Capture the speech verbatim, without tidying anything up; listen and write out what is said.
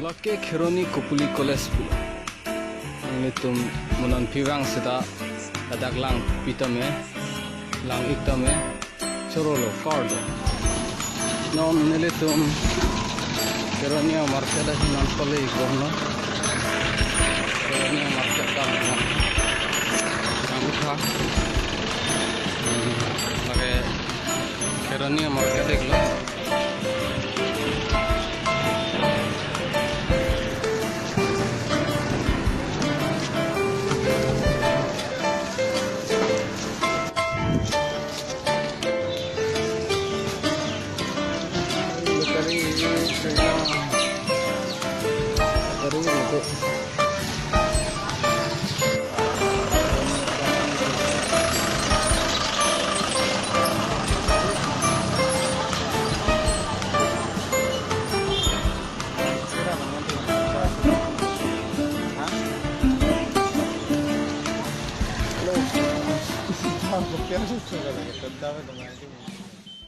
Lake Kheroni Kopili College pu. Nelitum mo non pivang seta ladak lang pitame, lang iktame, chorolo, kordo. Non nelitum Kheroni market ahin non pale ikbomlo. Kheroni market dam non. Nang utha. Hmm, lake Kheroni market iklo.